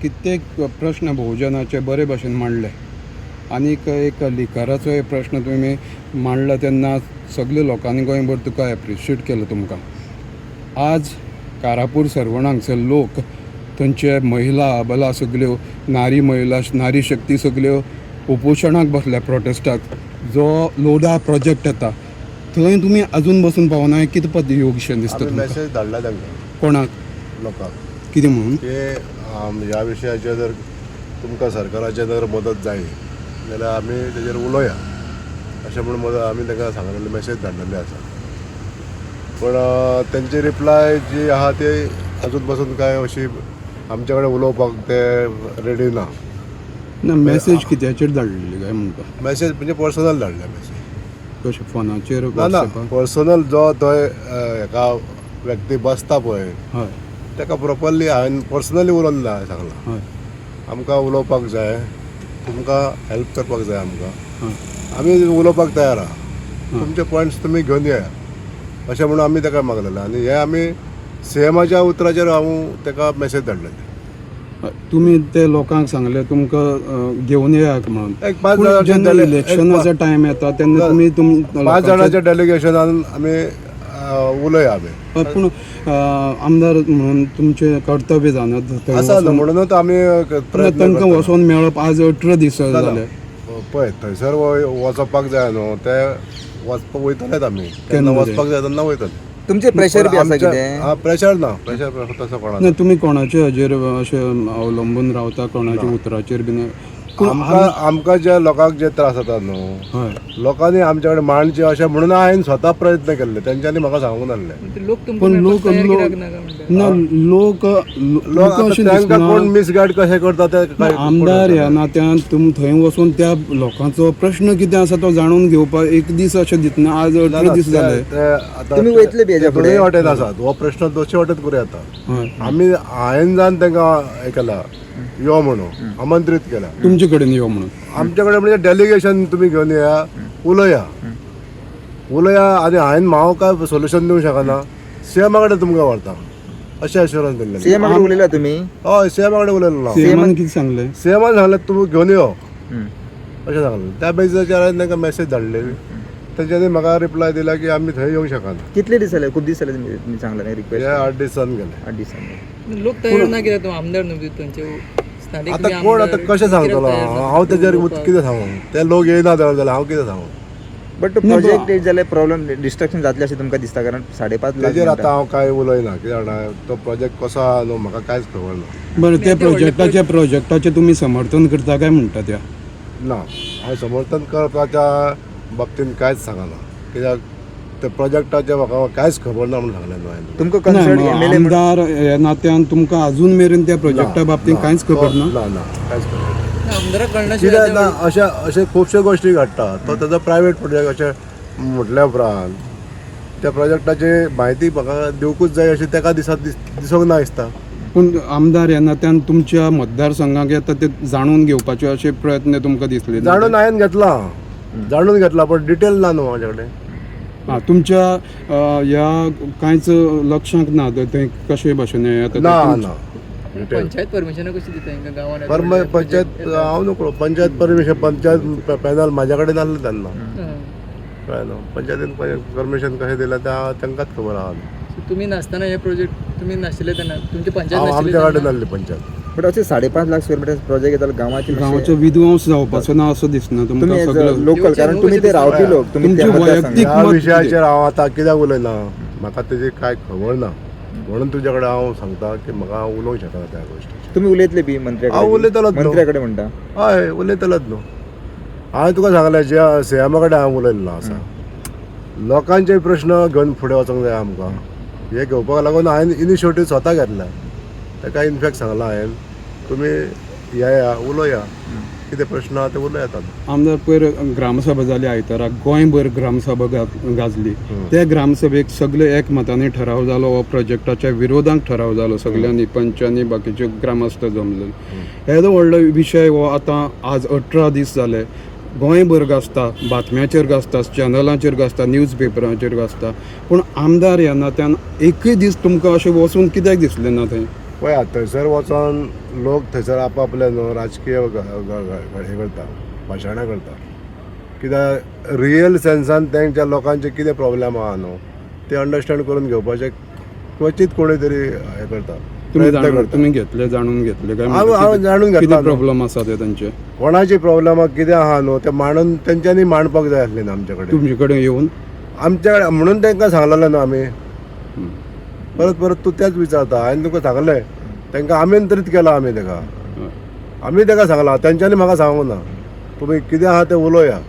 कित्येक प्रश्न भोवजनाचे बरे भशेन मांडले आनीक एक लिकराचो प्रश्न तुमी मांडला तेन्ना सगळे लोकांनी गोंयभर तुका एप्रिशिएट केलो तुमकां. आज कारापूर सर्वण हांगसर लोक थंयचे महिला अबला सगल्यो नारी महिला नारी शक्ती सगल्यो उपोशणाक बसल्या प्रोटेस्टाक. जो लोढा प्रोजेक्ट येता थंय तुमी अजून बसून पावना, हें कितें पद योग्यशें दिसता आमी तुमकां? मॅसेज धाडला तांकां. कोणाक? लोकांक. कितें म्हणून? की ह्या विशयाचेर जर तुमकां सरकाराचेर जर मदत जाय जाल्यार आमी तेजेर उलोवया अशें म्हणून मदत आमी तांकां सांगलेली, मॅसेज धाडलेली आसा. पूण तेंची रिप्लाय जी आहा ती अजून पसून कांय अशी आमच्या कडेन उलोवपाक ते रेडी ना. ना, मॅसेज कित्याचेर धाडलेली काय म्हणटा? मॅसेज म्हणजे पर्सनल धाडल्या मॅसेज. कशें, फोनाचेर? ना ना, वॉट्सॅपार? पर्सनल. जो थंय हेका व्यक्ती बसता पळय ताका प्रोपरली हांवें पर्सनली उलोवन सांगलां, आमकां उलोवपाक जाय, तुमकां हेल्प करपाक जाय आमकां, आमी उलोवपाक तयार आहा, तुमचे पॉयंट्स तुमी घेवन येया अशें म्हणून आमी ताका मागलेलें. आनी हे आमी सीएमाच्या उतराचेर हांव ताका मॅसेज धाडलेले. तुमी ते लोकांक सांगले तुमकां घेवन येयात म्हणून. एक पांच पूण जाणांचे जेन्ना इलेक्शनाचो टायम येता तेन्ना तुमी पांच जाणांच्या डेलिगेशनान आमी उलया आमी. पूण आमदार म्हणून तुमचें कर्तव्य जावन थंय आसा न्हू, म्हणूनच आमी प्रयत्न तांकां करता. वचोन मेळप आज 18 दीस ना, ना. जाले. पळय, थंयसर वचपाक जाय न्हू, ते वचपाक वयतलेच आमी केन्ना केन्ना ते? वचपाक जाय तेन्ना वयतले. तुमचे प्रेशर बी आसा आमच्या- कितें? हा, प्रेशर ना, प्रेशर तसो कोणा ना, तुमी कोणाचे हाजेर अशें अवलंबून रावता, कोणाच्या उतराचेर बीन? पूण आमकां आमकां जे लोकांक जे त्रास जाता न्हू, लोकांनी आमच्या कडेन मांडचे अशें म्हणून हांवें स्वता प्रयत्न केल्ले. तेंच्यांनी म्हाका सांगूंक नासलें. लोक तुमकां पूण मेळपाक लोक तयार लोक कित्याक ना काय म्हणटा? ना, लोक लोक तुमकां आतां अशें तांकां दिसना कोण मिसगायड कशें करता ते काय आमदार ह्या नात्यान तुमी थंय वचून त्या लोकांचो प्रश्न कितें आसा तो जाणून घेवपाक एक दीस अशें दितना आज 18 दीस जाले. तुमी वयतले बी हेज्या दोनूय फुडें? वाटेन आसात. हो प्रश्न दोनशे वाटेन करूं येता. आमी हांवें जावन तांकां हें केला, यो म्हणून आमंत्रीत केला. तुमचे कडेन यो म्हणून. आमच्या कडेन म्हणजे डेलिगेशन तुमी घेवन येया, उलया उलया. आनी हांवें हांव काय सोल्युशन दिवंक शकना, सीएमा कडेन तुमकां व्हरता अशें एश्योरन्स दिल्लें. सीएमा कडेन उलयला तुमी? हय, सीएमा कडेन उलयलो हांव. सीएमान कितें सांगलें? सीएमान सांगलें तुमी घेवन यो अशें सांगलें. त्या बेजीसाचेर हांवें तांकां मॅसेज धाडलेली. तेंच्यांनी म्हाका रिप्लाय दिला की आमी थंय येवंक शकना. कितले दीस जाले? खूब दीस जाले तुमी सांगला न्ही हे रिक्वेस्ट? 8 दिसान गेले. 8 दिसांनी. लोक तयार ना कित्याक? तूं आमदार न्हू थंयचे स्थानीक. आतां कोण आतां कशें सांगतलो हांव तेजेर कितें सांगू? ते लोक येयना जाल्यार हांव कितें सांगू? बट प्रोजेक्ट येत जाल्यार प्रॉब्लम डिस्ट्रक्शन जातलें अशें तुमकां दिसता? कारण 5.5 लाख तेजेर म्हणटा. आतां हांव कांय उलयना, कित्याक जाणा, तो प्रोजेक्ट कसो आहा न्हू म्हाका कांयच खबर ना. बरें, त्या प्रोजेक्टाचें तुमी समर्थन करता काय म्हणटा त्या? ना, हांव समर्थन करपाच्या बाबतीन कांयच सांगना, कित्याक त्या प्रोजेक्टाचें म्हाका कांयच खबर ना म्हणून सांगलें न्हू हांवें. तुमकां ना, कन्सर्न मग एमएलए आमदार ह्या नात्यान तुमकां अजून मेरेन त्या प्रोजेक्टा बाबतींत कांयच खबर ना? ना ना, कांयच खबर ना. आमदाराक कित्याक कळनाशिल्लें. ना, अशे अशे खुबश्यो गोश्टी घडटा. तो ताजो प्रायवेट प्रोजेक्ट अशें म्हटल्या उपरांत त्या प्रोजेक्टाची म्हायती म्हाका दिवकूच जाय अशें ताका दिसूंक ना दिसता. पूण आमदार ह्या नात्यान तुमच्या मतदारसंघाक येता ते जाणून घेवपाचे अशे प्रयत्न तुमकां दिसले ना? जाणून हांवें घेतला, जाणून घेतला, पण डिटेल ना न्हू म्हाज्या कडेन. आं, तुमच्या ह्या कांयच लक्षांत ना ते कशे भाशेन हें येता ते? ना ना, डिटेल. पंचायत परमिशनां कशी दिता हांकां गांवांत? पर पंचायत हांव नकळो. पंचायत परमिशन, पंचायत पॅनल म्हाज्या कडेन नासलें तेन्ना. कळ्ळें न्हू? पंचायतीन परमिशन कशें दिलें तें तांकांच खबर आहा. तुमी नासतना हे प्रोजेक्ट, तुमी नाशिल्ले तेन्ना तुमची पंचायत हांव नाशिल्ली आमच्या कडेन तेन्ना? नासली पंचायत. बट अशें 5.5 लाख स्क्वेअर मिटर प्रोजेक्ट येता गांवाचे गांवाचो विध्वंस जावपाचो ना असो दिसना तुमी तुमकां एज सगळो? लोकल, कारण तुमी ते रावपी लोक, तुमी तुमची त्या वैयक्तीक मतदारसंघात. ह्या मत विशयाचेर हांव आतां कित्याक उलयना, म्हाका तेजी कांय खबर ना म्हणून तुज्या कडेन हांव सांगता की म्हाका हांव उलोवंक शकना त्या गोश्टीचेर. तुमी उलयतले बी मंत्र्या? हांव उलयतलोच न्हू. मंत्र्या कडेन म्हणटा. हय, उलयतलोच न्हू. हांवें तुका सांगलें, ज्या सीएमा कडेन हांव उलयल्लो आसा, लोकांचे प्रश्न घेवन फुडें वचोंक जाय आमकां. हे घेवपाक लागून हांवें इनिशिएटीव स्वता घेतला. ताका इनफॅक्ट सांगलां हांवें, तुमी येया, उलोया, कितें प्रश्न आहा ते उलयात. आमदार, पयर ग्रामसभा जाली आयताराक, गोंयभर ग्रामसभा गाजली. त्या ग्रामसभेक सगळे एकमतांनी ठराव जालो, हो प्रोजेक्टाच्या विरोधाक ठराव जालो. सगळ्यांनी, पंचांनी, बाकीचे ग्रामस्थ जमले. येदो व्हडलो विशय हो आतां आज 18 दीस जाले गोंयभर गाजता, बातम्याचेर गाजता, चॅनलांचेर गाजता, न्यूज पेपरांचेर गाजता. पूण आमदार ह्या नात्यान एकूय दीस तुमकां अशें वचून कित्याक दिसलें ना थंय? पळया थंयसर वचोन लोक थंयसर आपापले न्हू राजकीय हे करता, भाशणां करता. कित्याक रियल सेन्सान तेंच्या लोकांचे कितें प्रॉब्लेम आहा न्हू ते अंडरस्टँड करून घेवपाचें क्वचीत कोणी तरी हें करता, तुमी प्रयत्न जाणून करता. तुमी घेतले, जाणून घेतले काय? हांव जाणून कितें घेतला न्हू. प्रॉब्लम आसा ते तांचे? कोणाची प्रॉब्लेम कितें आहा न्हू ते मांडून तेंच्यांनी मांडपाक जाय आसले न्हू आमचे कडेन. तुमचे कडेन येवन? आमच्या कडेन म्हणून तांकां सांगलेलें न्हू आमी. परत परत तूं तेच विचारता. हांवें तुका सांगलें, तांकां आमंत्रीत केला आमी ताका. आमी ताका सांगलां, तेंच्यांनी म्हाका सांगूंक ना तुमी कितें आहा तें उलोया.